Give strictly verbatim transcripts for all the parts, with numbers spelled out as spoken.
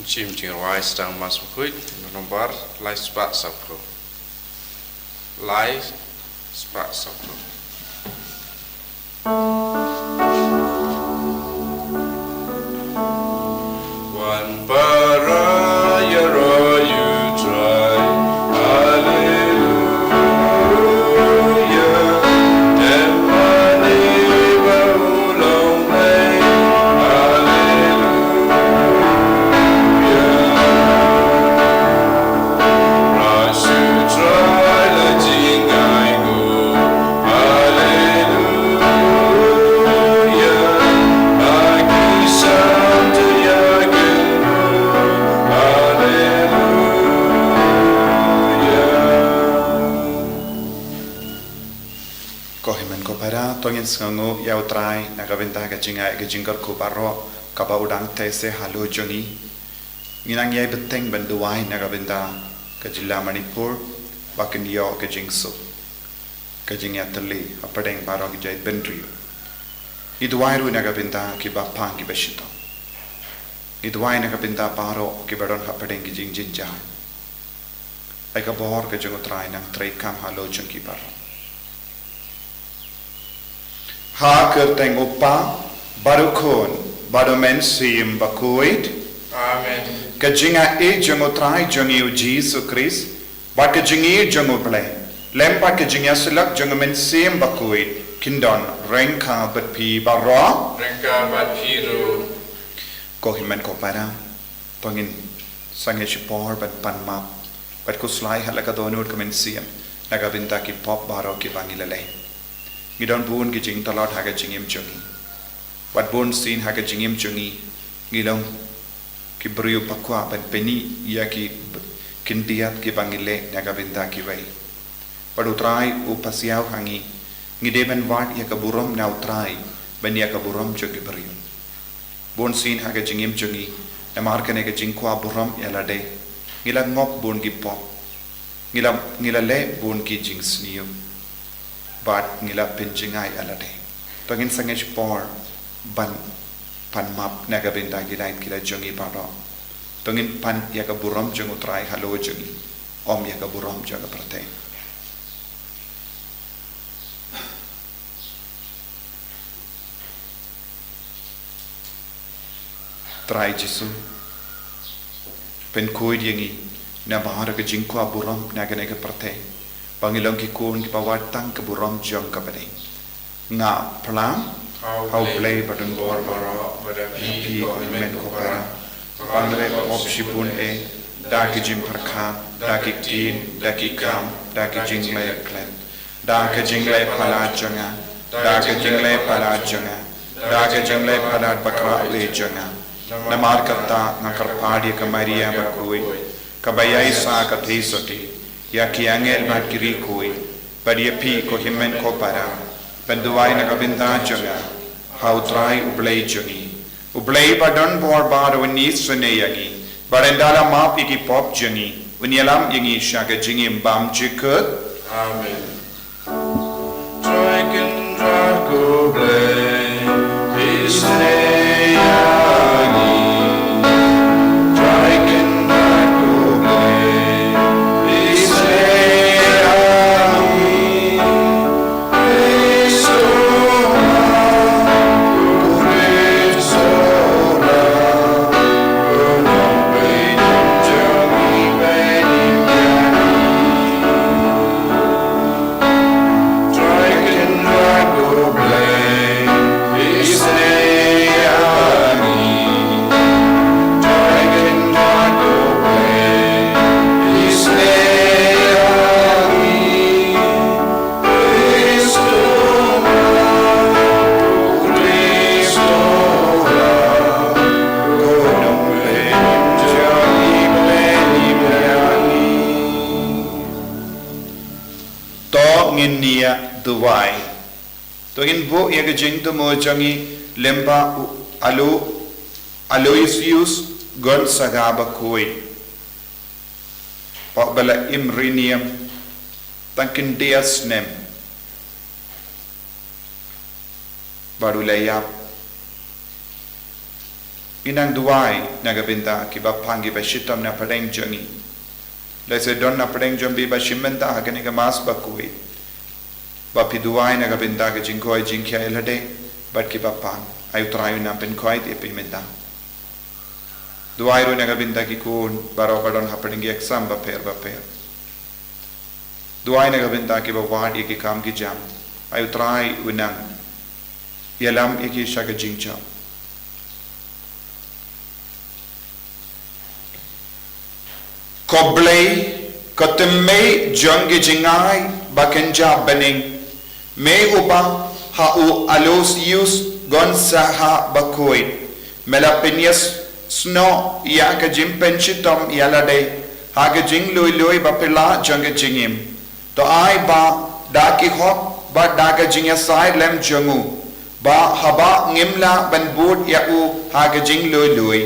Shim jingrwai Sdang Mas Bakhuid, nombar lai spah saphew. Lai spah saphew. Wan para ïaroh ïa U Trai. Haleluya. Em mane ba u long blei. Haleluya. Haleluya. Ko hynmen ko para, to ngin sngewnguh ïa U Trai na ka bynta ka jingai ka jingkyrkhu baroh kaba u dang teh seh halor jong ngi. Ngi nang ïai bteng ban duwai na ka bynta ka jylla Manipur ba kin ïoh ka jingsuk, ka jingïatylli hapdeng baroh ki jaitbynriew. Ngi duwai ruh na ka bynta kiba pang kiba shitom. Ngi duwai na ka bynta baroh kiba don hapdeng ki jingjynjar. Ai ka bor ka jong U Trai nang treikam halor jong ki baroh. Ha ka kyrteng U Kpa, bad U Khun, bad U Mynsiem Bakhuid. Amen. Ka jingaiei jong U Trai jong ngi U Jisu Khrist, bad ka jingïeit jong U Blei, lem bad ka jingïasyllok jong U Mynsiem Bakhuid, kin don ryngkat bad phi baroh. Ryngkat bad phi ruh. Ko hynmen ko para, to ngin sangeh shipor ban pan map bad khuslai ha la ka dohnud ka mynsiem na ka bynta ki pop baroh kiba ngi la leh. Ngi don bun ki jingtlot ha ka jingim jong ngi. Wat bun sien ha ka jingim jong ngi, ngi long ki briew ba kwah ban pyni ïa ki b-, khyndiat kiba ngi leh na ka bynta kiwei. Bad U Trai u pasiaw ha ngi, ngi dei ban wad ïa ka burom na U Trai ban ïa ka burom jong ki briew. Bun sien ha ka jingim jong ngi, namar kane ka jingkwah burom ïa lade, ngi la ngop bun ki pop. Ngi la, ngi la leh bun ki jingsniew. Bad ngi la pynjngai ïa lade. To ngin sangeh shipor ban pan map na ka bynta ki lait ki lait jong ngi baroh. To ngin pan ïa ka burom jong U Trai halor jong ngi, ym ïa ka burom jong ka pyrthei. Trai Jisu, pynkhuid ïa ngi namar ka jingkwah burom na kane ka pyrthei, ba ngi long ki khun kiba wad tang ka burom jong ka bneng. Nga phla ha U Blei ba don bor baroh, bad ha phi ko hynmen ko para, ba nga leh pop shibun eh, da ki jingpyrkhat, da ki ktien, da ki kam, da ki jingleh klet, da ka jingleh palat jong nga, da ka jingleh palat jong nga, da ka jingleh palat bakhraw eh jong nga. Namar kata nga kyrpad ïa ka Maria bakhuid, kaba ïaisah ka theisotti, ïa ki angel bad ki riewkhuid, bad ïa phi ko hynmen ko para, ban duwai na ka bynta jong nga ha U Trai U Blei jong ngi. U Blei ba don bor baroh un isynei ïa ngi, bad un da la map ïa ki pop jong ngi, un ïalam ïa ngi sha ka jingim bymjukut. Amen. Trai Kynrad ko Blei, isynei ïa ngi. Trai Kynrad ko Blei, isynei ïa ngi. To ngin ïa duwai. To ngin buh ïa ka jingthmu jong ngi lyngba u Alo-, Aloysius Gonzaga bakhuid. Pop ba la im riewniam tang khyndiat snem. Bad u la ïap Ngi nang duwai na ka bynta ki bapang ki bashitom na pdeng jong ngi. Lehse don na pdeng jong phi ba shim bynta ha kane ka Mass bakhuid. Ba phi duwai na ka bynta ka jingkoit jingkhiah ïalade bad ki bapang. Ai U Trai un nang pynkhuid ïa phi mynta. Duwai ruh na ka bynta ki khun baroh ba don ha pdeng ki exam bapher bapher. Duwai na ka bynta ki ba wad ïa ki kam ki jam. Ai U Trai un nang ïalam ïa ki sha ka jingjop. Ko Blei, ko tymmen jong ki jingai ba kynja bneng, me uba ha u Aloysius Gonzaga bakhuid me la pynïasnoh ïa ka jingpynshitom ïalade ha ka jinglui lui baphylla jong ka jingim. To ai ba da ki hok bad da ka jingïasaid lem jong u, ba haba ngim lah ban bud ïa u ha ka jinglui lui,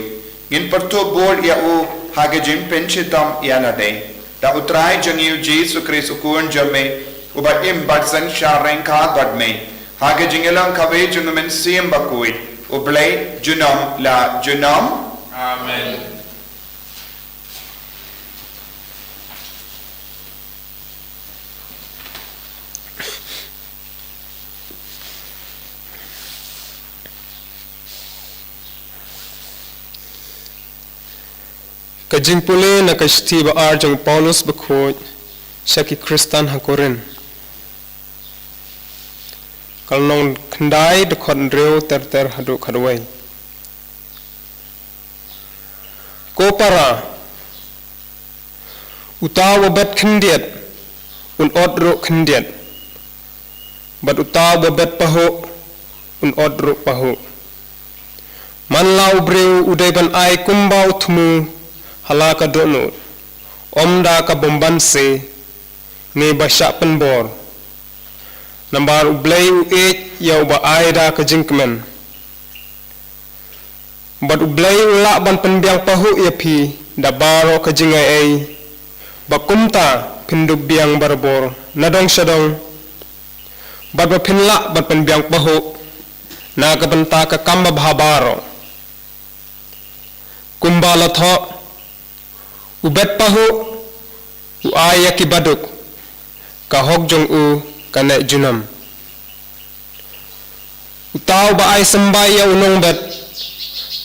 ngin pyrthuh bud ïa u ha ka jingpynshitom ïalade. Da U Trai jong ngi U Jisu Khrist U Khun jong me, uba im bad synshar ryngkat bad me ha ka jingïalang kawei jong U Mynsiem Bakhuid, U Blei junom la junom. Amen. Ka jingpule na ka shithi ba ar jong u Paulus bakhuid sha ki Khristan ha Korinth. Ka lynnong khyndai, dkhot hynriew ter ter haduh khatwei. Ko para, uta uba bet khyndiat un ot ruh khyndiat, bad uta uba bet pahuh un ot ruh pahuh. Man la u briew u dei ban ai kumba u thmu ha la ka dohnud, ym da ka bymbanse ne ba shah pynbor. Namar U Blei u ïeit ïa uba ai da ka jingkmen. Bad U Blei u lah ban pynbiang pahuh ïa phi da baroh ka jingai ei, ba kumta phin dup biang barabor na dong sha dong, bad ba phin lah ban pynbiang pahuh na ka bynta ka kam babha baroh. Kumba la thoh, u bet pahuh u ai ïa ki baduk, ka hok jong u ka neh junom. Uta uba ai symbai ïa u nongbet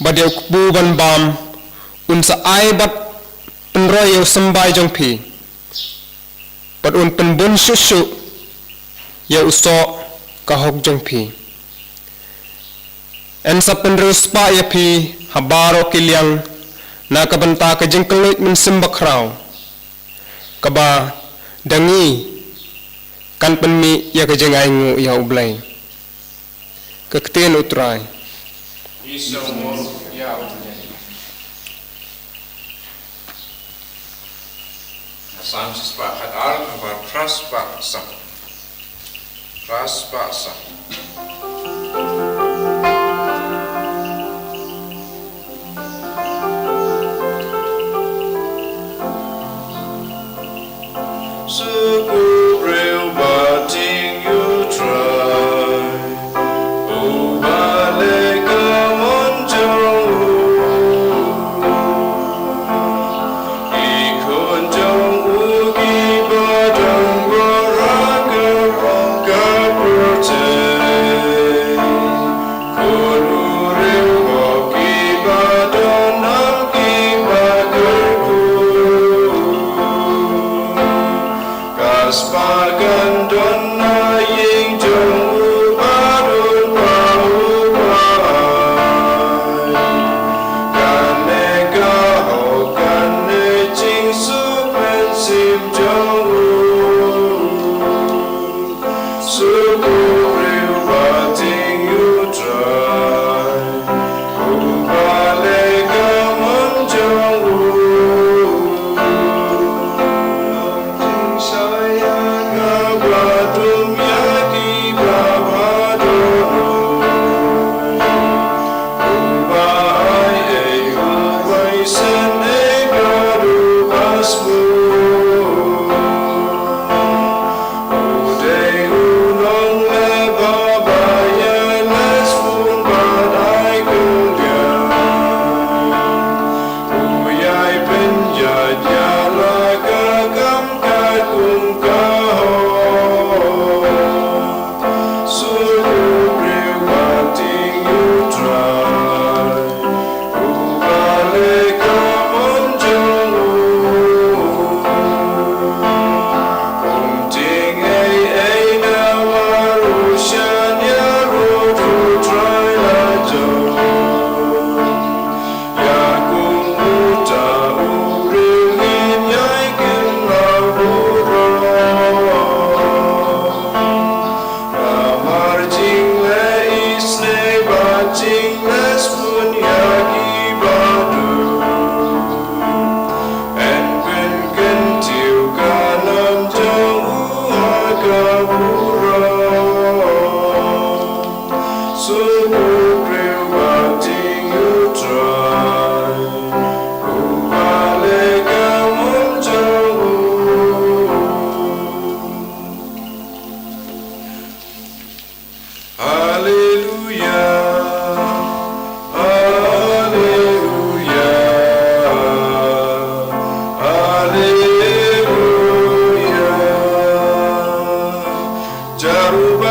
bad ïa u kpu ban bam, un sa ai bad pynroi ïa u symbai jong phi, bad un pynbun shuh shuh ïa u soh ka hok jong phi. Yn sa pynriewspah ïa phi ha baroh ki liang na ka bynta ka jingkylluid mynsiem bakhraw, kaba da ngi kan pynmih ïa ka jingainguh ïa U Blei. Ka ktien U Trai. Ngi sngewbha ïa U Blei. Psalm shispah khatar, number phra spah san. Phra spah san. Shu briew ba ting ïa U Trai, uba leh ka mon jong u. Ki khun jong u kiba don baroh ka pyrthei. Khun u riewhok kiba don nam kiba kyrkhu. Ka spah kan don na ïing jong u ba don ba u ba ai. Kane ka hok kane jingsuk mynsiem jong u. Shu briew ba ting ïa U Trai, uba leh ka mon jong u. Jingshai ïa kaba tu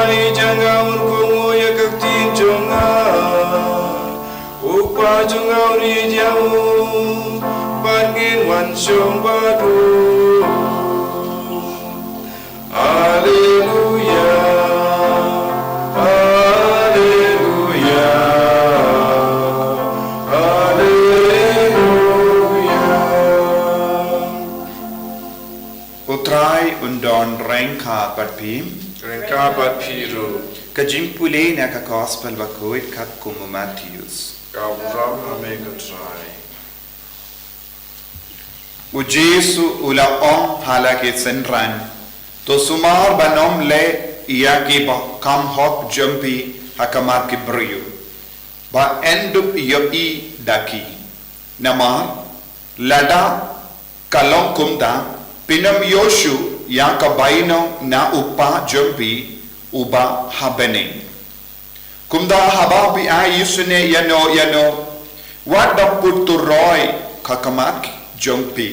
Ïa nga un kohnguh ïa ka ktien jong nga. U Kpa jong nga u ïeit ïa u. Bad ngin wan shong bad u. Alleluia. Alleluia. Alleluia. U Trai un don ryngkat bad phi. Ryngkat bad phi ruh. Ka jingpule na ka Gospel bakhuid katkum u Mathaios. Ka burom ha me ko Trai. U Jisu u la ong ha la ki synran, to sumar ban ym leh ïa ki ba kham hok jong phi ha khmat ki briew, ba yn dup ïohi da ki. Namar lada ka long kumta, phin ym ïoh shuh ïa ka bainong na u Kpa jong phi uba ha bneng. Kumta haba phi ai isynei ïano ïano, wat da put turoi ha khmat jong phi,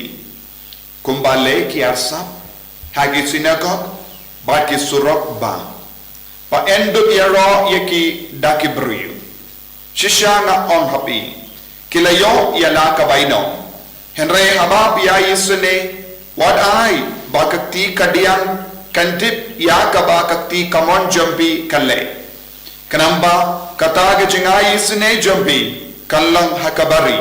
kumba leh ki arsap ha ki synagog bad ki surok, ba ba yn dup ïaroh ïa ki da ki briew. Shisha nga ong ha phi, ki la ïoh ïa la ka bainong. Hynrei haba phi ai isynei, wat ai ba ka kti kadiang kan tip ïa kaba ka kti kamon jong phi kan leh. Khnang ba kata ka jingai isynei jong phi kan long ha kaba ri,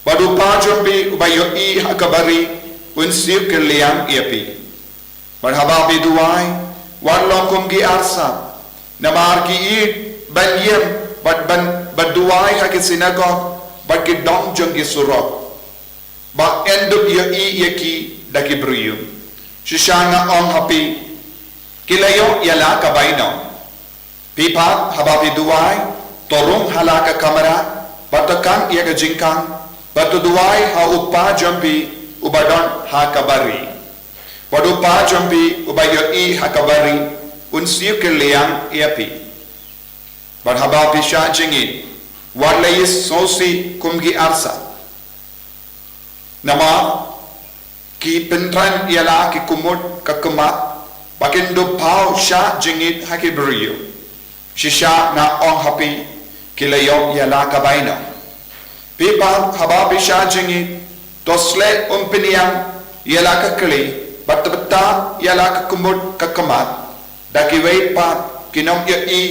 bad u Kpa jong phi uba ïohi ha kaba ri un siew kylliang ïa phi. Bad haba phi duwai, wat long kum ki arsap, namar ki ïeit ban ïeng bad ban, bad duwai ha ki synagog bad ki dong jong ki surok, ba yn dup ïohi ïa ki da ki briew. Shisha nga ong ha phi, ki la ïoh ïa la ka bainong. Phi pat haba phi duwai, to rung ha la ka kamra, bad to khang ïa ka jingkhang, bad to duwai ha u Kpa jong phi uba don ha kaba ri. Bad u Kpa jong phi uba ïohi ha kaba ri un siew kylliang ïa phi. Bad haba phi shah jingïeit, wat leh sngewsih kum ki arsap, namar ki pyntrang ïa la ki kmut ka khmat, ba kin dup paw shah jingïeit ha ki briew. Shisha nga ong ha phi, ki la ïoh ïa la ka bainong. Phi pat haba phi shah jingïeit, to sleh ym pynïang ïa la ka khlieh, bad to btah ïa la ka kmut ka khmat, da kiwei pat kin ym ïohi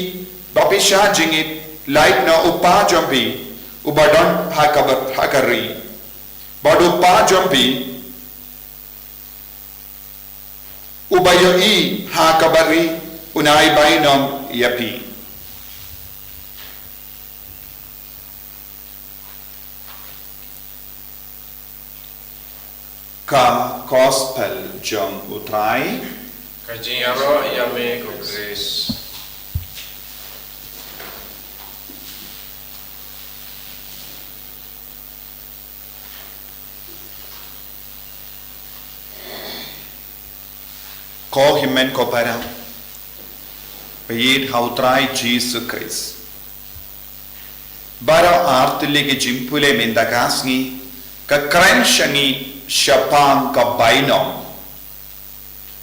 ba phi shah jingïeit, lait na u Kpa jong phi uba don ha kaba, ha ka ri. Bad u Kpa jong phi uba ïohi ha kaba ri un ai bainong ïa phi. Ka Gospel jong u Trai. Ka jingïaroh ïa me ko Khrist. Ko hynmen ko para ba ïeit ha u Trai Jisu Khrist, baroh artylli ki jingpule mynta ka sngi ka kren sha ngi shaphang ka bainong.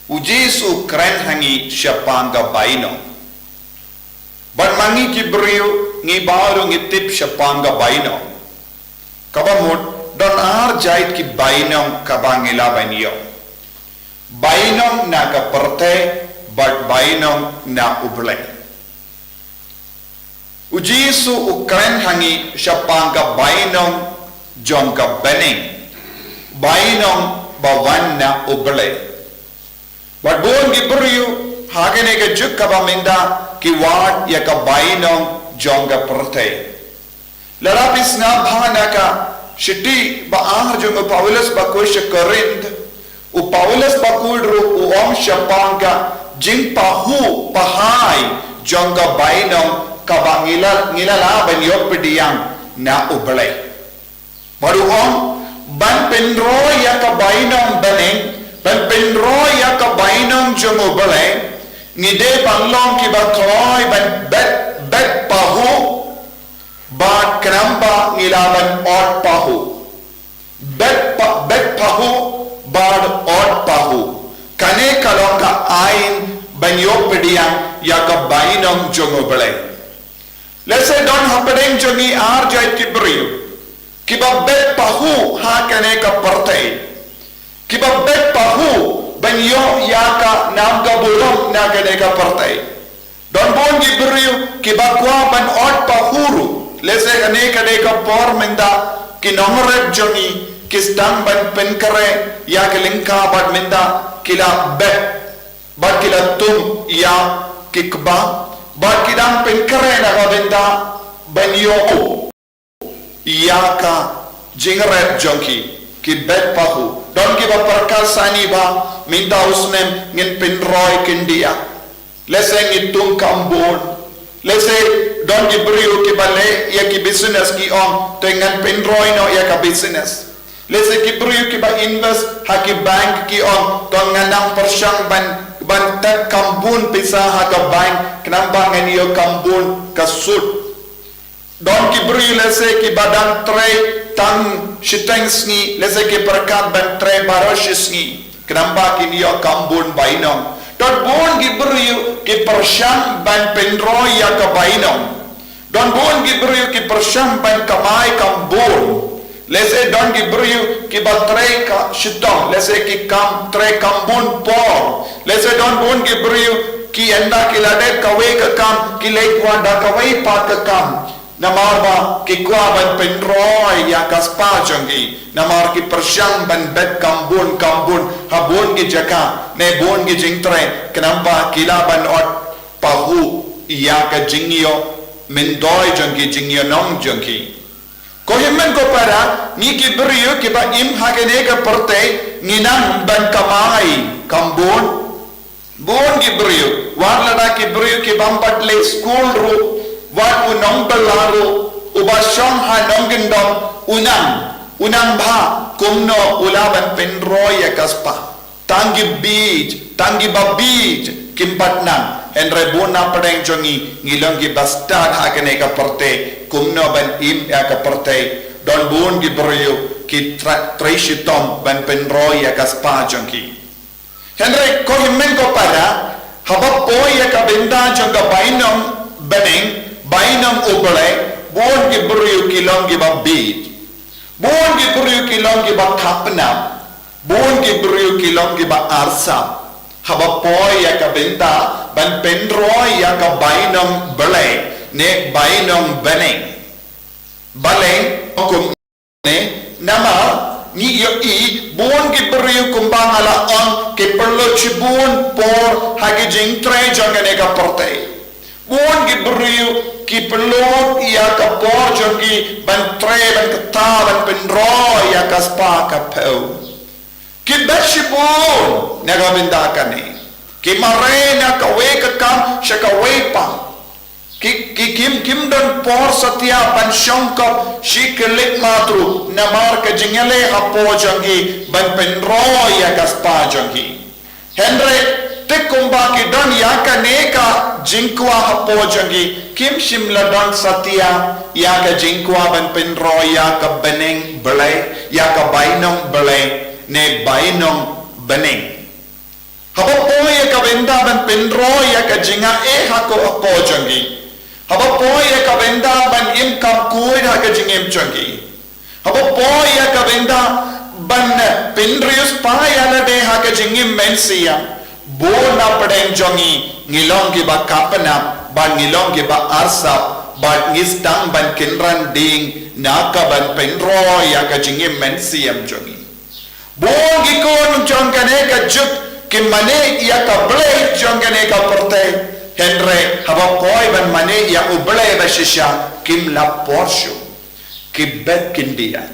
U Jisu u kren ha ngi shaphang ka bainong. Bad ma ngi ki briew ngi baroh ngi tip shaphang ka bainong. Kaba mut don ar jait ki bainong kaba ngi lah ban ïoh. Bainong na ka pyrthei bad bainong na U Blei. U Jisu u kren ha ngi shaphang ka bainong jong ka bneng, bainong ba wan na U Blei. Bad bun ki briew ha kane ka juk kaba mynta ki wad ïa ka bainong jong ka pyrthei. Lada phi sngap ha na ka shithi ba ar jong u Paulus bakhuid sha Korinth, u Paulus bakhuid ruh u ong shaphang ka jingpahuh pahai jong ka bainong kaba ngi la, ngi la lah ban ïoh pdiang na U Blei. Bad u ong, ban pynroi ïa ka bainong bneng, ban pynroi ïa ka bainong jong U Blei, ngi dei ban long kiba kloi ban bet, bet pahuh, bad khnang ba ngi lah ban ot pahuh. Bet pa, bet pahuh bad ot pahuh, kane ka long ka aiñ ban ïoh pdiang ïa ka bainong jong U Blei. Lehse don hapdeng jong ngi ar jait ki briew kiba bet pahuh ha kane ka pyrthei, kiba bet pahuh ban ïoh ïa ka nam ka burom na kane ka pyrthei. Don bun ki briew kiba kwah ban ot pahuh ruh. Lehse kane ka dei ka por mynta ki nongrep jong ngi ki sdang ban pynkhreh ïa ka lyngkha bad mynta ki la bet bad ki la tung ïa ki kba bad ki dang pynkhreh na ka bynta ban ïoh ïa ka jingrep jong ki, ki bet pahuh. Don kiba pyrkhat sani ba mynta u snem ngin pynroi khyndiat. Lehse ngi tung kam bun. Lehse don ki briew kiba leh ïa ki business ki ong te ngan pynroi noh ïa ka business. Lehse ki briew kiba invest ha ki bank ki ong to ngan nang pyrshang ban ban tep kam bun pisa ha ka bank khnang ba ngan ïoh kam bun ka sut. Don ki briew lehse kiba dang trei tang shiteng sngi, lehse ki pyrkhat ban trei baroh shi sngi khnang ba kin ïoh kam bun bainong. Don bun ki briew ki pyrshang ban pynroi ïa ka bainong. Don bun ki briew ki pyrshang ban kamai kam bun. Lehse don ki briew kiba trei ka shitom, lehse ki kam trei kam bun por. Lehse don bun ki briew ki ynda ki la dep kawei ka kam ki leit wan da kawei pat ka kam. Namar ba ki kwah ban pynroi ïa ka spah jong ki. Namar ki pyrshang ban bet kam bun kam bun ha bun ki jaka ne bun ki jingtrei khnang ba ki lah ban ot pahuh ïa ka jingïoh myndoi jong ki, jingïohnong jong ki. Ko hynmen ko para, ngi ki briew kiba im ha kane ka pyrthei ngi nang ban kamai kam bun. Bun ki briew, wat lada ki briew ki bym pat leh skul ruh, wat u nongbylla ruh, uba shong ha nongkyndong, u nang, u nang bha kumno u lah ban pynroi ïa ka spah. Tang ki bieit, tang kiba bieit kim pat nang. Hynrei bun na pdeng jong ngi ngi long kiba stad ha kane ka pyrthei kumno ban im ïa ka pyrthei. Don bun ki briew ki tra-, trei shitom ban pynroi ïa ka spah jong ki. Hynrei ko hynmen ko para, haba poi ïa ka bynta jong ka bainong bneng, bainong U Blei, bun ki briew ki long kiba bieit. Bun ki briew ki long kiba kha pnam. Bun ki briew ki long kiba arsap. Haba poi ïa ka bynta ban pynroi ïa ka bainong Blei ne bainong bneng. Balei kum ne, namar ngi ïohi bun ki briew kumba nga la ong ki pynlut shibun por ha ki jingtrei jong kane ka pyrthei. Bun ki briew ki pynlut ïa ka por jong ki ban trei, ban kata, ban pynroi ïa ka spah ka phew. Ki bet shibun na ka bynta kane. Ki mareh na kawei ka kam sha kawei pat. Ki, ki kim, kim don por satia ban shongkop shi klik matru namar ka jingïaleh hapoh jong ki ban pynroi ïa ka spah jong ki. Hynrei te kumba ki don ïa kane ka jingkwah hapoh jong ki, kim shym la don satia ïa ka jingkwah ban pynroi ïa ka bneng Blei, ïa ka bainong Blei ne bainong bneng. Haba poi ïa ka bynta ban pynroi ïa ka jingaiei hapoh jong ki. Haba poi ïa ka bynta ban im kam khuid ha ka jingim jong ki. Haba poi ïa ka bynta ban pynriewspah ïa lade ha ka jingim mynsiem. Bun na pdeng jong ngi ngi long kiba kha pnam bad ngi long kiba arsap bad ngi sdang ban kynran ding na ka ban pynroi ïa ka jingim mynsiem jong ngi. Bun ki khun jong kane ka juk ki mane ïa ka blei jong kane ka pyrthei. Hynrei haba poi ban mane ïa U Blei ba shisha kim la por shuh. Ki bet khyndiat.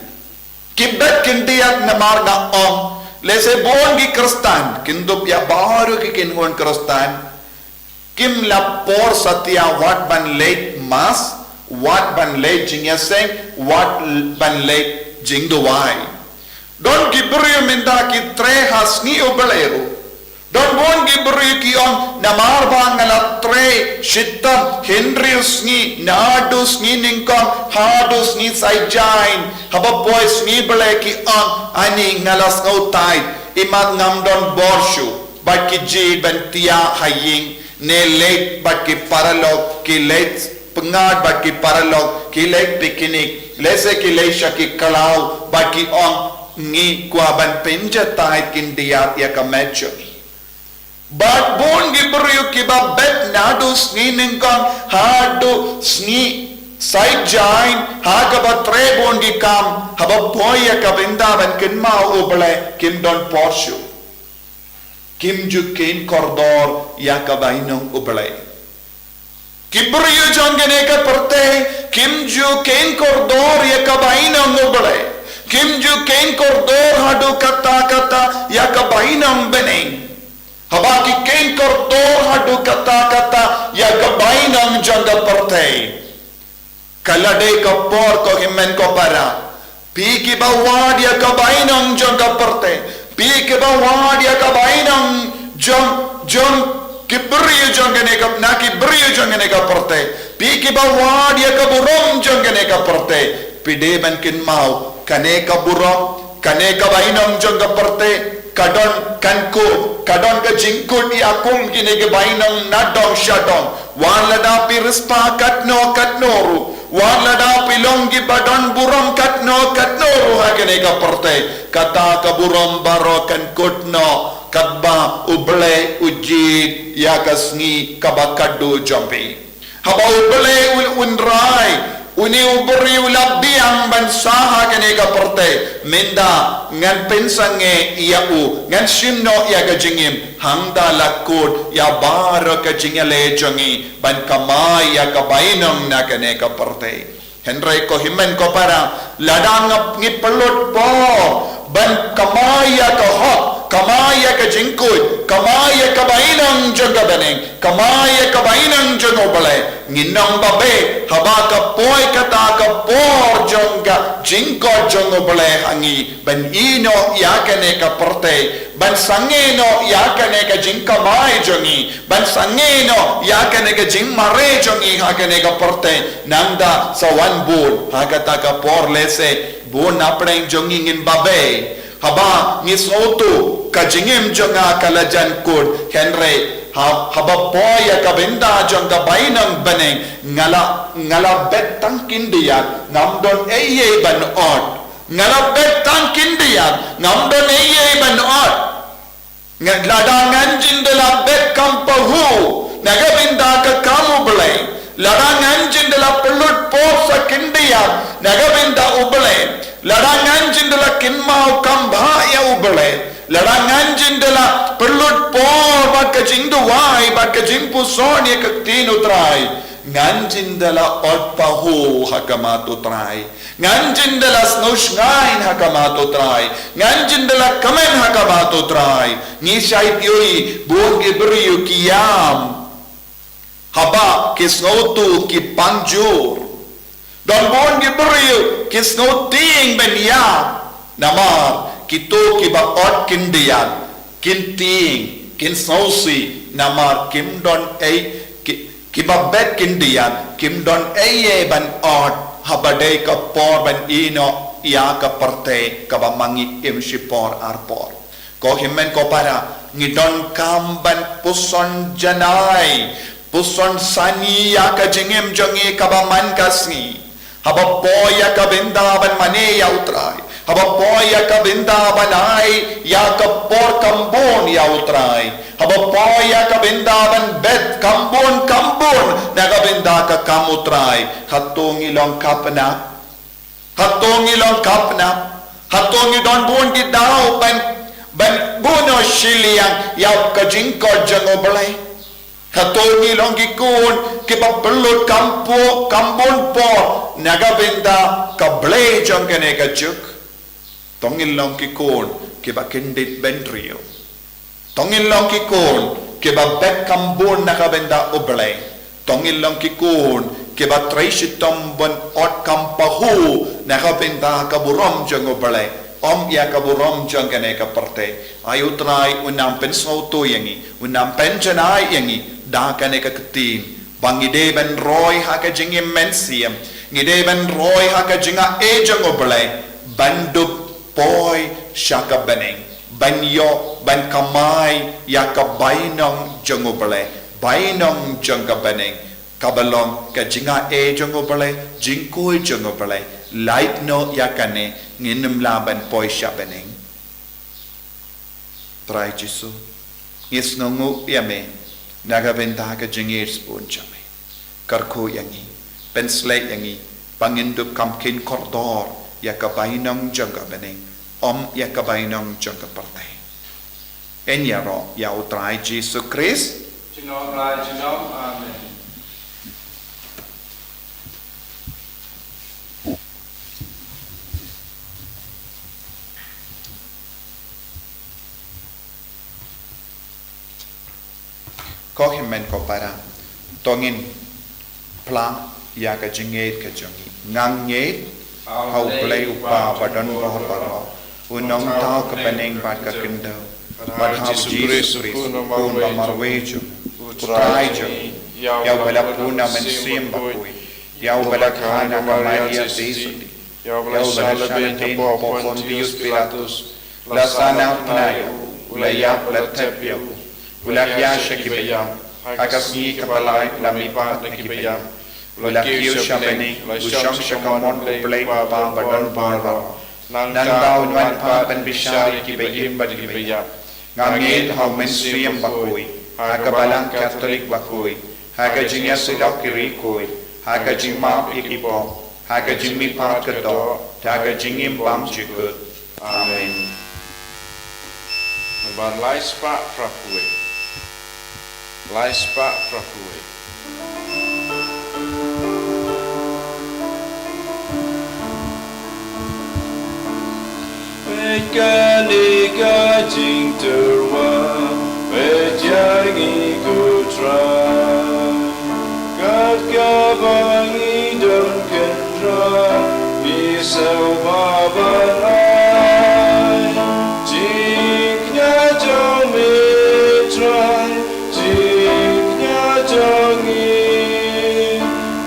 Ki bet khyndiat namar nga ong lehse bun ki Khristan, kin dup ïa baroh ki kynhun Khristan. Kim la por satia wat ban leit mass, wat ban leit jingïaseng, wat ban leit jingduwai. Don ki briew mynta ki trei ha sngi U Blei ruh. Don bun ki briew ki ong namar ba nga la trei shitom hynriew sngi naduh sngi nyngkong haduh sngi saitjaiñ. Haba poi sngi Blei ki ong ani nga la sngewthuh, imat ngam don bor shuh. bad ki jied ban thiah ha ïing, ne leit bad ki paralok, ki leit pyngngad bad ki paralok, ki leit picnic, lehse ki leit sha ki khlaw, bad ki ong, ngi kwah ban pynjatai khyndiat ïa ka met jong ngi. Bad bun ki briew kiba bet naduh sngi nyngkong haduh sngi saitjaiñ, ha kaba trei bun ki kam, haba poi ïa ka bynta ban kynmaw U Blei, kim don por shuh. Kim ju kheiñ kordor ïa ka bainong U Blei. Ki briew jong kane ka pyrthei, kim ju kheiñ kordor ïa ka bainong U Blei. Kim ju kheiñ kordor haduh katta katta ïa ka bainong bneng. Haba ki kheiñ kordor haduh katta katta ïa ka bainong jong ka pyrthei. Ka la dei ka por, ko hynmen ko para. Phi kiba wad ïa ka bainong jong ka pyrthei. Phi kiba wad ïa ka bainong jong, jong ki briew jong kane ka, na ki briew jong kane ka pyrthei. Phi kiba wad ïa ka burom jong kane ka pyrthei. Phi dei ban kynmaw, kane ka burom, kane ka bainong jong ka pyrthei, ka don, kan kut, ka don ka jingkut ïa kum kine ki bainong na dong sha dong. Wat lada phi riewspah katno katno ruh, wat lada phi long kiba don burom katno katno ruh ha kane ka pyrthei, kata ka burom baroh kan kut noh katba U Blei u jied ïa ka sngi kaba khadduh jong phi. Haba U Blei u, un rai, une u briew u la biang ban sah ha kane ka pyrthei, mynta ngan pynsangeh ïa u, ngan shim noh ïa ka jingim, hangta la kut ïa baroh ka jingïaleh jong ngi ban kamai ïa ka bainong na kane ka pyrthei. Hynrei ko hynmen ko para, lada ngi pynlut por ban kamai ïa ka hok, kamai ïa ka jingkut, kamai ïa ka bainong jong ka bneng, kamai ïa ka bainong jong U Blei, ngin ym babe haba ka poi kata ka por jong ka jingkot jong U Blei ha ngi ban ïeh noh ïa kane ka pyrthei, ban sangeh noh ïa kane ka jingkamai jong ngi, ban sangeh noh ïa kane ka jingmareh jong ngi ha kane ka pyrthei, nangta sa wan bud ha kata ka por lehse bun na pdeng jong ngi ngin babe. Haba ngi sngewthuh ka jingim jong nga ka la jan kut, hynrei ha, haba poi ïa ka bynta jong ka bainong bneng, nga la, nga la bet tang khyndiat, ngam don ei ei ban ot. Nga la bet tang khyndiat, ngam don ei ei ban ot. Nga, lada ngan jin da la bet kam pahuh na ka bynta ka kam U Blei, lada ngan jin da la pynlut por sa khyndiat na ka bynta U Blei, lada ngan jin da la kynmaw kam bha ïa U Blei, lada ngan jin da la pynlut por bad ka jingduwai bad ka jingpuson ïa ka ktien U Trai, ngan jin da la ot pahuh ha khmat U Trai. Ngan jin da la sngewshngaiñ ha khmat U Trai. Ngan jin da la kmen ha khmat U Trai. Ngi shait ïohi bun ki briew ki ïam haba ki sngewthuh ki pang jur. Don bun ki briew ki sngewtieng ban ïam. Namar kito kiba ot khyndiat kin tieng, kin sngewsih, namar kim don ei, ki, kiba bet khyndiat kim don ei ei ban ot haba dei ka por ban ïeh noh ïa ka pyrthei kaba ma ngi im shipor arpor. Ko hynmen ko para, ngi donkam ban puson janai, puson sani ïa ka jingim jong ngi kaba man ka sngi. Haba poi ïa ka bynta ban mane ïa U Trai. Haba poi ïa ka bynta ban ai ïa ka por kham bun ïa U Trai. Haba poi ïa ka bynta ban bet kham bun kham bun na ka bynta ka kam U Trai. Hato ngi long khapnap? Hato ngi long khapnap? Hato ngi don bun ki daw ban, ban buh noh shiliang ïa ka jingkot jong U Blei? Hato ngi long ki khun kiba pynlut kham po, kham bun por na ka bynta ka Blei jong kane ka juk? To ngin long ki khun kiba kyndit bynriew. To ngin long ki khun kiba bet kham bun na ka bynta U Blei. To ngin long ki khun kiba trei shitom ban ot kham pahuh na ka bynta ka burom jong U Blei, ym ïa ka burom jong kane ka pyrthei. Ai U Trai un nang pynsngewthuh ïa ngi, un nang pynjanai ïa ngi da kane ka ktien, ba ngi dei ban roi ha ka jingim mynsiem, ngi dei ban roi ha ka jingaiei jong U Blei ban dup poi sha ka bneng, ban ïoh, ban kamai ïa ka bainong jong U Blei, bainong jong ka bneng, kaba long ka jingaiei jong U Blei, jingkhuid jong U Blei. Lait noh ïa kane, ngin ym lah ban poi sha bneng. Trai Jisu, ngi sngewnguh ïa me na ka bynta ka jingïeit sbun jong me. Kyrkhu ïa ngi, pynshlei ïa ngi, ba ngin dup kham kheiñ kordor ïa ka bainong jong ka bneng, ym ïa ka bainong jong ka pyrthei. Yn ïaroh ïa U Trai Jisu Khrist. Junom la junom. Amen. Ko hynmen ko para, to ngin phla ïa ka jingïeit ka jong ngi. Nga ngeit ha U Blei U Kpa badonbor baroh, U Nongthaw ka bneng bad ka khyndew, bad ha U Jisu Khrist, U Khun ba marwei jong U Trai jong ngi, ïa uba la pun na U Mynsiem Bakhuid, ïa uba la kha na ka Maria Theisotti, ïa uba la shah lade hapoh Pontius Pilatus, la sahnarphna ïa u, u la ïap, la thep ïa u, u la hiar sha kiba ïap, ha ka sngi kaba lai la mihpat na kiba ïap, u la kiew sha bneng, u shong sha kamon U Blei U Kpa badonbor baroh. Nangta un wan pat ban bishar ïa kiba im bad kiba ïap. Nga ngeit ha U Mynsiem Bakhuid, ha ka Balang Katholik bakhuid, ha ka jingïasyllok ki riewkhuid, ha ka jingmap ïa ki pop, ha ka jingmihpat ka doh, ha ka jingim bymjukut. Amen. Nambar lai spah phra phew wei. Lai spah phra phew wei. Peit kane ka jingtyrwa, peit ïa ngi ko Trai. Kat kaba ngi don kynrad, ngi sngewbha ban ai jingkñia jong me Trai, jingkñia jong ngi.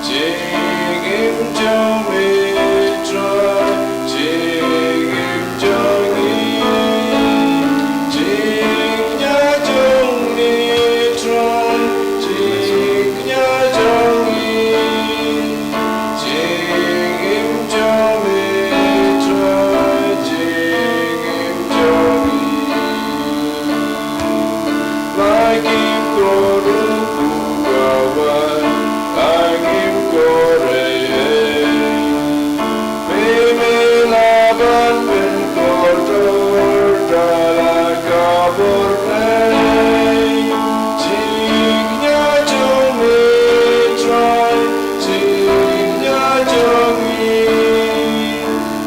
Jingim jong me Trai, jingim jong ngi. Jingkñia jong me Trai, jingkñia jong ngi. Jingim jong me Trai, jingim jong ngi. La ngim kordor u ka wan, la ngim kordor ei ei. Me me lah ban pynkordor da la ka bor Blei. Jingkñia jong me Trai, jingkñia jong ngi.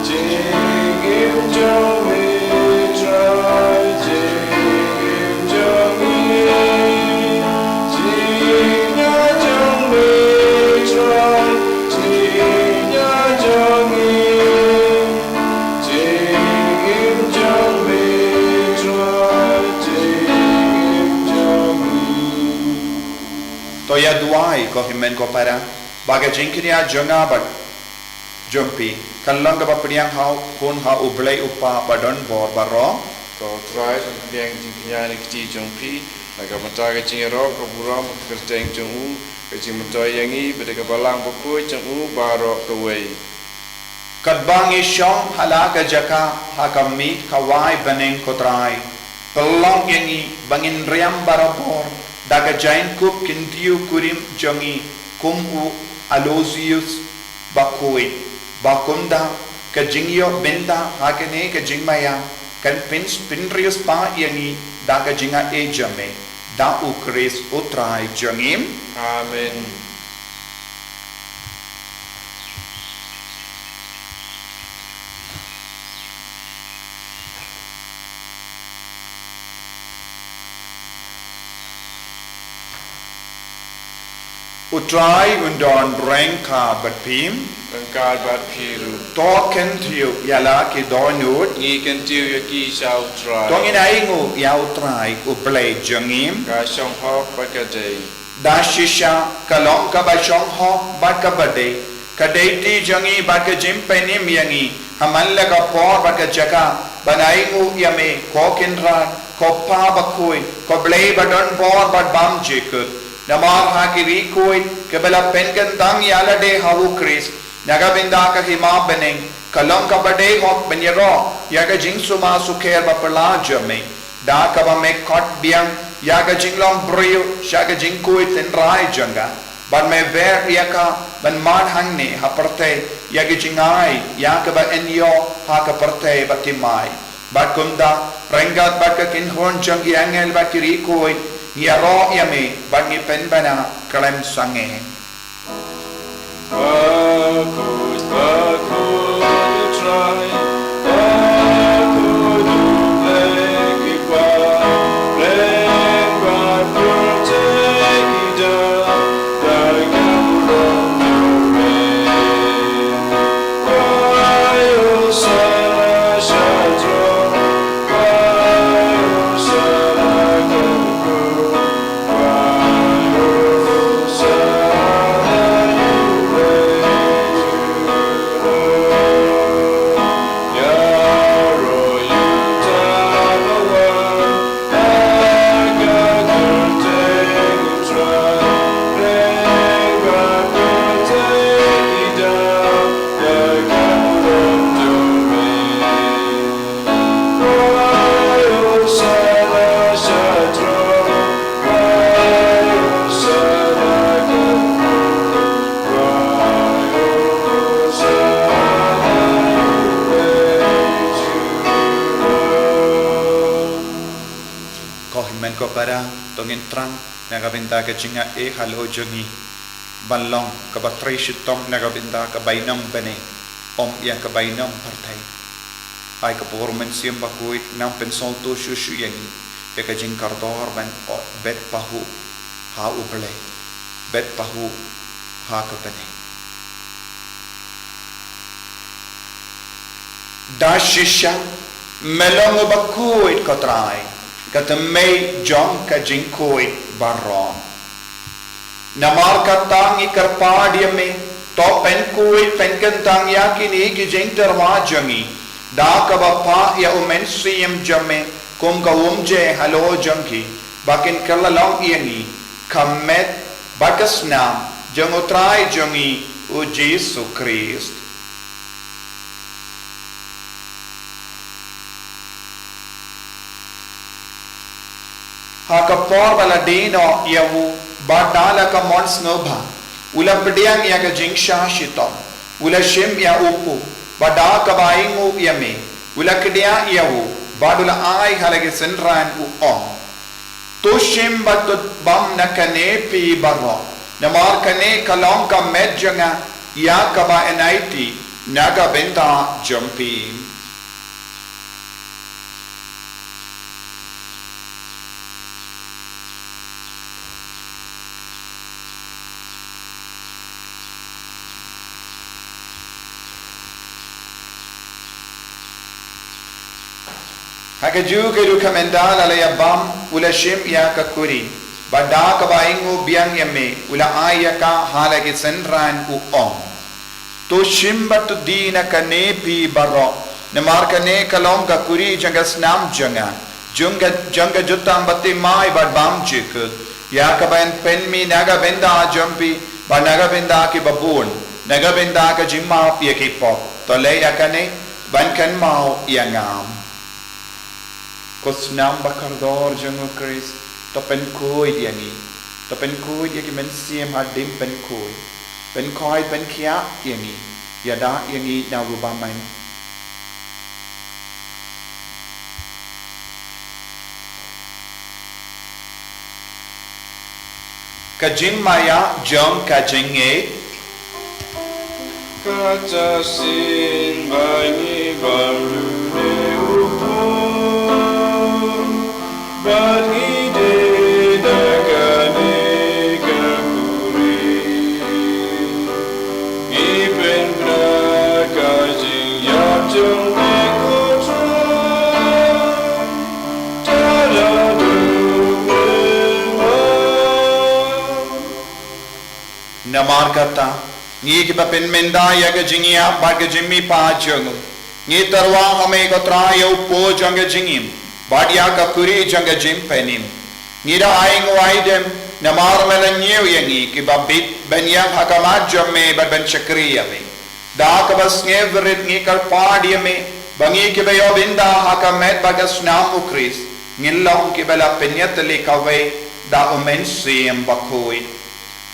Jingim jong me Trai, jingim jong ngi. Jingkñia jong me Trai, jingkñia jong ngi. Jingim jong me Trai, jingim jong ngi. To ïa duwai ko hynmen ko para, ba ka jingkñia jong nga bad jong phi kan long kaba pdiang ha u Khun, ha U Blei U Kpa badonbor baroh. Ko Trai, to pdiang jingkñia na ka kti jong phi, na ka bynta ka jingïaroh, ka burom, ka kyrteng jong u, ka jingmyntoi ïa ngi bad ïa ka Balang Bakhuid jong u baroh kawei. Katba ngi shong ha la ka jaka ha ka miet ka wai bneng ko Trai, pynlong ïa ngi ba ngin riam barabor da ka jaiñkup kyntiew kurim jong ngi kum u Aloysius Bakhuid, ba kumta ka jingïoh bynta ha kane ka jingmaïa kan pyn, pynriewspah ïa ngi da ka jingaiei jong me, da U Khrist U Trai jong ngi. Amen. U Trai un don ryngkat bad phi. Ryngkat bad phi ruh. To kyntiew ïa la ki dohnud. Ngi kyntiew ïa ki sha U Trai. To ngin ainguh ïa U Trai U Blei jong ngi. Ka shong hok bad ka dei. Da shisha ka long kaba shong hok bad kaba dei, ka dei kti jong ngi bad ka jingpynim ïa ngi, Ha man la ka por bad ka jaka ban ainguh ïa me, ko Kynrad, ko Pa bakhuid, ko Blei badonbor bad bymjukut. Namar ha ki riewkhuid kiba la pynkyntang ïa lade ha u Khrist na ka bynta ka hima bneng, ka long kaba dei hok ban ïaroh ïa ka jingsumar sukher baphylla jong me, da kaba me khot biang ïa ka jinglong briew sha ka jingkhuid tynrai jong ka, bad me wer ïa ka ban mad hangne ha pyrthei ïa ka jingai ïa kaba yn ïoh ha ka pyrthei bathymmai. Bad kumta, ryngkat bad ka kynhun jong ki angel bad ki riewkhuid, ngi ïaroh ïa me bad ngi pynbna khlem sangeh. Ko hynmen ko para, to ngin thrang na ka bynta ka jingaiei halor jong ngi, ban long kaba trei shitom na ka bynta ka bainong bneng, ym ïa ka bainong pyrthei. Ai ka por Mynsiem Bakhuid nang pynsngewthuh shuh shuh ïa ngi ïa ka jingkordor ban ong, bet pahuh ha U Blei, bet pahuh ha ka bneng. Da shisha, me long uba khuid ko Trai, ka tnat jong ka jingkhuid baroh. Namar kata ngi kyrpad ïa me, to pynkhuid pynkyntang ïa kine ki jingtyrwa jong ngi, da kaba phah ïa U Mynsiem jong me kum ka umje halor jong ki, ba kin kylla long ïa ngi ka met bad ka snam jong U Trai jong ngi U Jisu Khrist. Ha ka por ba la die noh ïa u, bad da la ka mon sngewbha, u la pdiang ïa ka jingshah shitom, u la shim ïa u kpu, bad da kaba ainguh ïa me, u la kdiah ïa u, bad u la ai ha la ki synran, u ong: To shim bad to bam na kane phi baroh, namar kane ka long ka met jong nga, ïa kaba yn aiti na ka bynta jong phi. Ha kajuh ka rukom, ynda la la ïa bam, u la shim ïa ka kuri, bad da kaba ainguh biang ïa me, u la ai ïa ka ha la ki synran, u ong: To shim bad to die na kane phi baroh, namar kane ka long ka kuri jong ka snam jong nga, jong ka, jong ka jutang bathymmai bad bymjukut, ïa kaba yn pynmih na ka bynta jong phi bad na ka bynta kiba bun, na ka bynta ka jingmap ïa ki pop. To leh ïa kane ban kynmaw ïa nga. Ko snam bakordor jong U Khrist, to pynkhuid ïa ngi, to pynkhuid ïa ki mynsiem hadien pynkhuid, pynkhuid pynkhiah ïa ngi, ïada ïa ngi na u bymman. Ka jingmaïa jong ka jingngeit. Kata shisien ba ngi bam lune u pun, bad ngi die na kane ka kuri, ngi pynbna ka jingïap jong me, ko Trai, tang haduh mynba. Namar kata, ngi kiba pynmynta ïa ka jingïap bad ka jingmihpat jong u, Ngi tyrwa ha me ko Trai ïa u pud jong ka jingim bad ïa ka kuri jong ka jingpynim. Ngi da ainguh aidem namar me la ñiew ïa ngi kiba bit ban ïeng ha khmat jong me bad ban shakri ïa me. Da kaba sngewrit ngi kyrpad ïa me ba ngi kiba ïoh bynta ha ka met bad ka snam u Khrist ngin long kiba la pynïatylli kawei da u Mynsiem Bakhuid.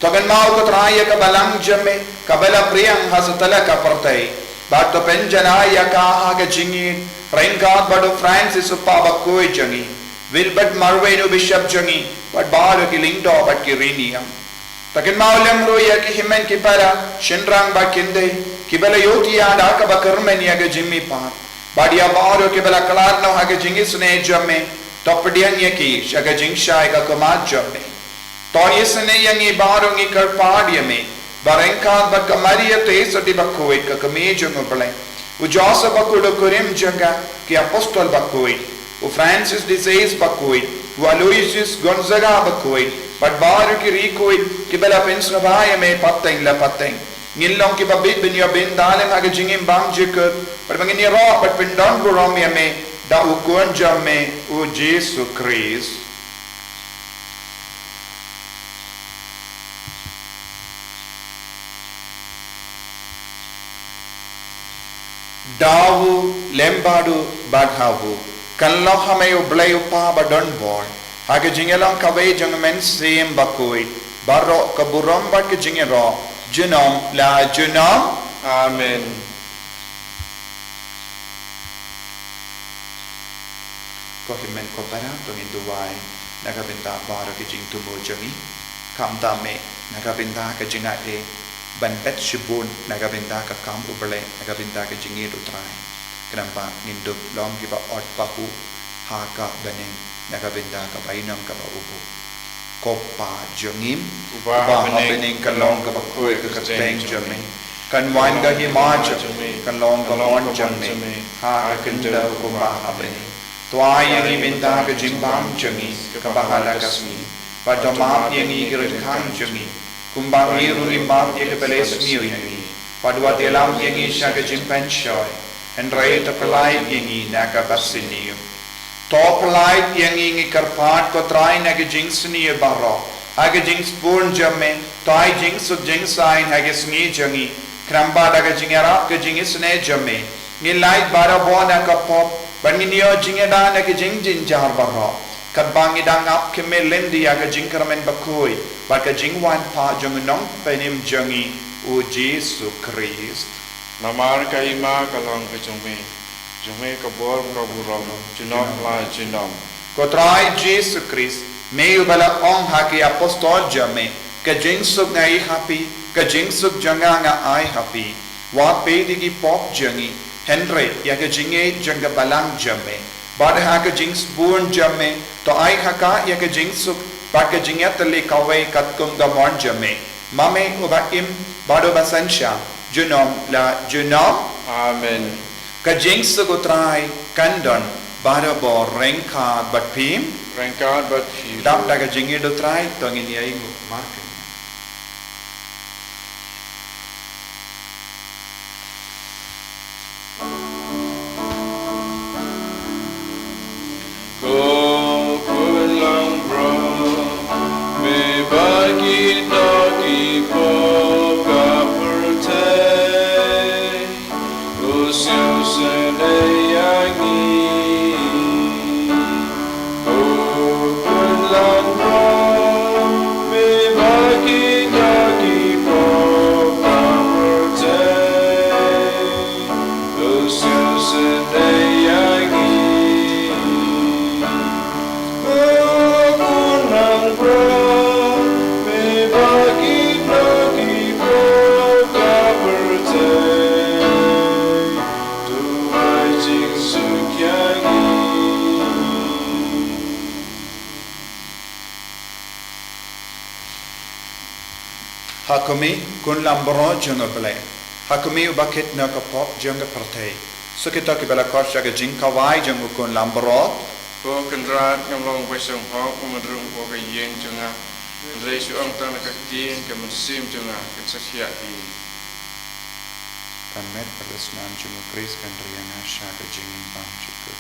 To kynmaw ko Trai ïa ka balang jong me kaba la pdiang ha satlak ka pyrthei bad to pynjanai ïa ka ha ka jingïeit ryngkat bad u Francis u Pop bakhuid jong ngi, Wilbert Marwein u Bishop jong ngi bad baroh ki lyngdoh bad ki riewniam. To kynmaw lem ruh ïa ki hynmen ki para, shynrang bad ki khyndai kiba la ïohthiah da kaba kyrmen ïa ka jingmihpat bad ïa baroh kiba la khlad noh ha ka jingisynei jong me, to pdiang ïa ki sha ka jingshai ka khmat jong me. To isynei ïa ngi baroh ngi kyrpad ïa me ba ryngkat bad ka Maria Theisotti bakhuid ka kmie jong u Blei, u Joseph bakhuid u kurim jong ka, ki apostol bakhuid, u Francis de Sales bakhuid, u Aloysius Gonzaga bakhuid bad baroh ki riewkhuid kiba la pynsngewbha ïa me pateng la pateng, ngin long kiba bit ban ïoh bynta lem ha ka jingim bymjukut bad ba ngin ïaroh bad pyndonburom ïa me da u Khun jong me u Jisu Khrist. Da u lem bad u bad ha u, kan long ha me u Blei u Kpa badonbor, ha ka jingïalong kawei jong u Mynsiem Bakhuid, baroh ka burom bad ka jingïaroh junom la junom. Amen. Ko hynmen ko para, to ngin duwai na ka bynta baroh ki jingthmu jong ngi. Khamtam eh na ka bynta ka jingaiei ban bet shibun na ka bynta ka kam u Blei, na ka bynta ka jingïeit u Trai. Khnang ba ngin dup long kiba ot pahuh ha ka bneng na ka bynta ka bainong kaba u buh. Ko Pa jong ngi uba ha bneng, ka long kaba khuid ka kyrteng jong me. Kan wan ka hima jong me, kan long ka mon jong me ha ka khyndew kumba ha bneng. To ai ïa ngi mynta ka jingbam jong ngi kaba ha la ka sngi, bad to map ïa ngi ki ryngkang jong ngi, kumba ngi ruh ngi map ïa kiba leh sniew ïa ngi. Bad wat ïalam ïa ngi sha ka jingpynshoi, hynrei to pyllait ïa ngi na kaba sniew. To pyllait ïa ngi, ngi kyrpad ko Trai, na ka jingsniew baroh, ha ka jingsbun jong me to ai jingsuk jingsaiñ ha ka sngi jong ngi. Khnang ba da ka jingïarap ka jingisynei jong me ngin lait barabor na ka pop bad ngin ïoh jingïada na ka jingjynjar baroh, katba ngi dang ap khmih lynti ïa ka jingkyrmen bakhuid bad ka jingwan pat jong u Nongpynim jong ngi u Jisu Khrist. Namar ka hima ka long ka jong me, jong me ka bor ka burom junom la junom. Ko Trai Jisu Khrist, me uba la ong ha ki apostol jong me, ka jingsuk nga ai ha phi, ka jingsuk jong nga nga ai ha phi. Wat peit ïa ki pop jong ngi, hynrei ïa ka jingïeit jong ka balang jong me. Bad ha ka jingsbun jong me to ai ha ka ïa ka jingsuk bad ka jingïatylli kawei katkum ka mon jong me, ma me uba im bad uba synshar junom la junom. Amen. Ka jingsuk u Trai kan don barabor ryngkat bad phi. Ryngkat bad phi. Dap da ka jingïeit u Trai to ngin ïa ainguh markynmaw. Ko Khun langbrot, me ba ki dohnud ki pop ka pyrthei, to sngewsynei ïa ngi. Ko Khun langbrot, me ba ki dohnud ki pop ka pyrthei, to sngewsynei ïa ngi. Ko Khun langbrot, me ba ki dohnud ki pop ka pyrthei, to ai jingsuk ïa ngi. Ha khmih, Khun langbrot jong u Blei. Ha khmih, uba kit noh ka pop jong ka pyrthei. Suk ïa kito kiba la khot sha ka jingkhawai jong u Khun langbrot. Ko Kynrad, ngam long ba sngewhok ban rung hapoh ka ïing jong nga, hynrei shu ong tang ïa ka ktien, ka mynsiem jong nga kan sa thiah hi. Ka met bad ka snam jong U Khrist kan riang sha ka jingim bymjukut.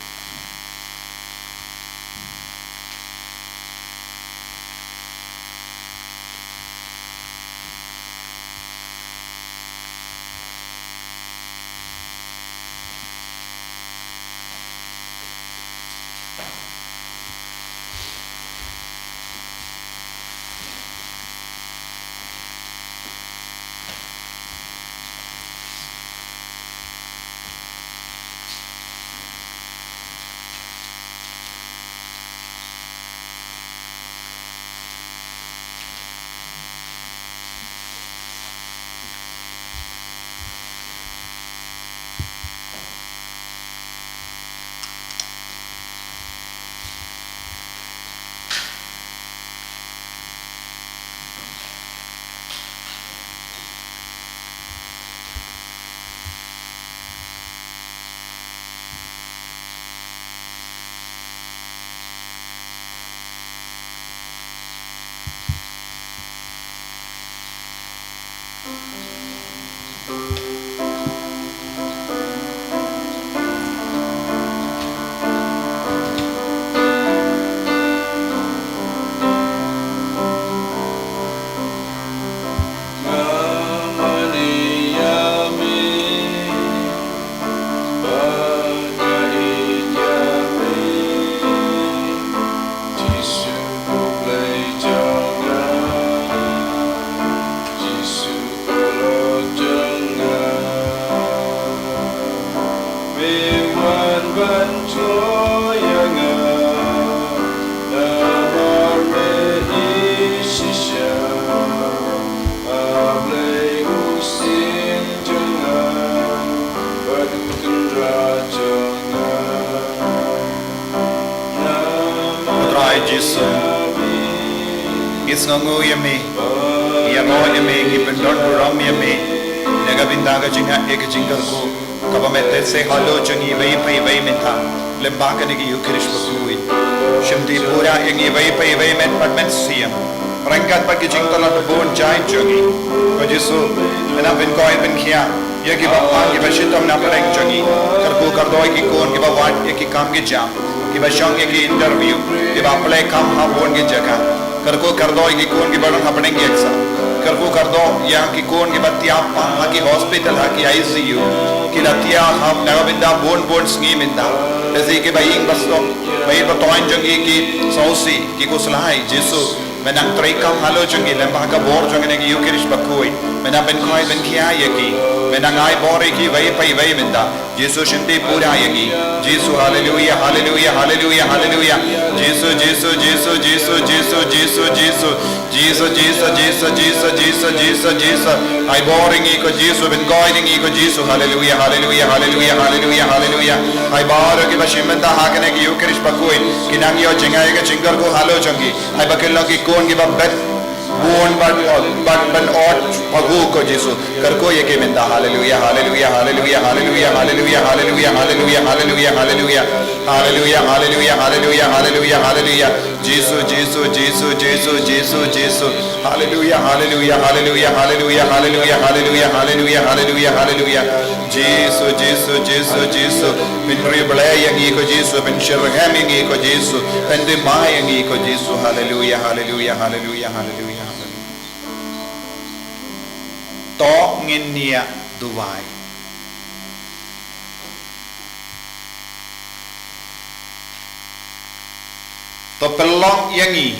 Ko Trai Jisu, ngi sngewnguh ïa me, ngi ïaroh ïa me, ngi pyndonburom ïa me na ka bynta ka jingngeit, ka jingkyrkhu kaba me teh seh halor jong ngi iwei pa iwei mynta lyngba kane ka Ïukharist bakhuid. Shimti pura ïa ngi iwei pa iwei, met bad mynsiem, ryngkat bad ki jingtlot bun jait jong ngi. Ko Jisu, me nang pynkhuid pynkhiah ïa kiba pang, kiba shitom na pdeng jong ngi. Kyrkhu kyrdoh ïa ki khun kiba wad ïa ki kam ki jam, kiba shong ïa ki interview, kiba plie kam ha bun ki jaka. Kyrkhu kyrdoh ïa ki khun kiba don ha bneng ki exam. Kyrkhu kyrdoh ïa ki khun kiba thiah pang ha ki hospital, ha ki I C U. Ki la thiah ha na ka bynta bun bun sngi mynta. Lehse kiba ïeng ba sdok, ba ïeit ba toiñ jong ngi ki sngewsih, ki khuslai, Jisu. Me nang treikam halor jong ngi lyngba ka bor jong kane ka Ïukharist bakhuid. Me nang pynkhuid pynkhiah ïa ki. Me nang ai bor ïa ki iwei pa iwei mynta. Jisu, shimti pura ïa ngi. Jisu, haleluia, haleluia, haleluia, haleluia. Jisu, Jisu, Jisu. Ai bor ïa ngi ko Jisu, pynkhuid ïa ngi ko Jisu. Haleluia, haleluia, haleluia, haleluia, haleluia. Ai bor ïa kiba shim bynta ha kane ka Ïukharist bakhuid, ki nang ïoh jngai ïa ka jingkyrkhu halor jong ki. Ai ba kin long ki khun kiba bet bun bad, bad ban ot pyrkhat ko Jisu. Kyrkhu ïa ki mynta. Haleluia, haleluia, haleluia, haleluia, haleluia, haleluia, haleluia, haleluia, haleluia. Haleluia, haleluia, haleluia, haleluia, haleluia. Jisu, Jisu, Jisu, Jisu, Jisu, Jisu. Haleluia, haleluia, haleluia, haleluia, haleluia, haleluia, haleluia, haleluia, haleluia. Jisu, Jisu, Jisu, Jisu. Pynriewblei ïa ngi ko Jisu, pynshitrhem ïa ngi ko Jisu, pynthymmai ïa ngi ko Jisu. Haleluia, haleluia, haleluia, haleluia, haleluia. To ngin ïa duwai. To pynlong ïa ngi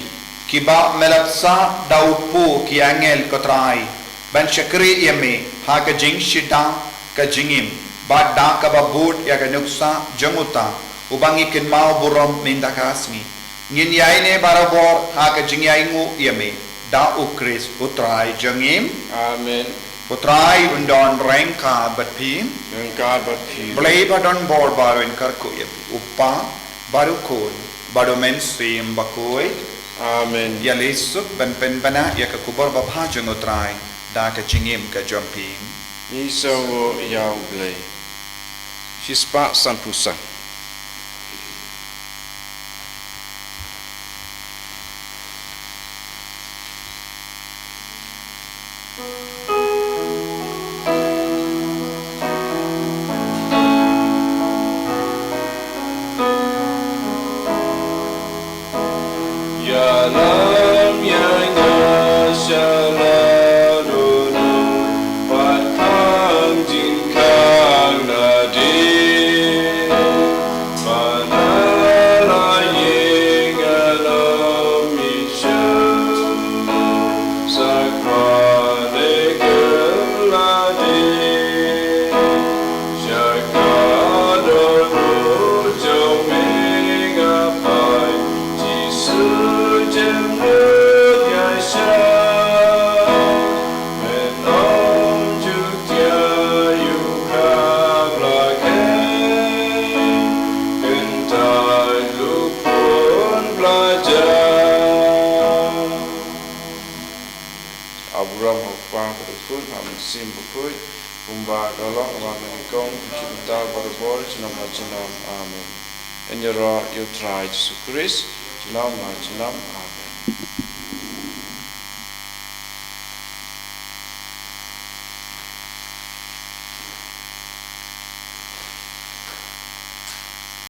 kiba me la sah da u pud ki angel ko Trai, ban shakri ïa me ha ka jingshit da ka jingim, bad da kaba bud ïa ka nuksa jong uta uba ngi kynmaw burom mynta ka sngi. Ngin ïaineh barabor ha ka jingïainguh ïa me da U Khrist U Trai jong ngi. Amen. U Trai un don ryngkat bad phi. Ryngkat bad phi. Blei ba don bor baroh un kyrkhu ïa phi, U Kpa, bad U Khun, bad U Mynsiem Bakhuid. Amen. Ïaleh suk ban pynbna ïa ka khubor babha jong U Trai da ka jingim ka jong phi. Ngi sngewnguh ïa U Blei. Shispah sanphew san. Burom ha u Kpa bad u Khun bad u Mynsiem Bakhuid, kumba ka long ha la ka bynta ki por baroh, junom la junom. Amen. Ngi ïaroh ïa u Trai Jisu Khrist, junom la junom. Amen.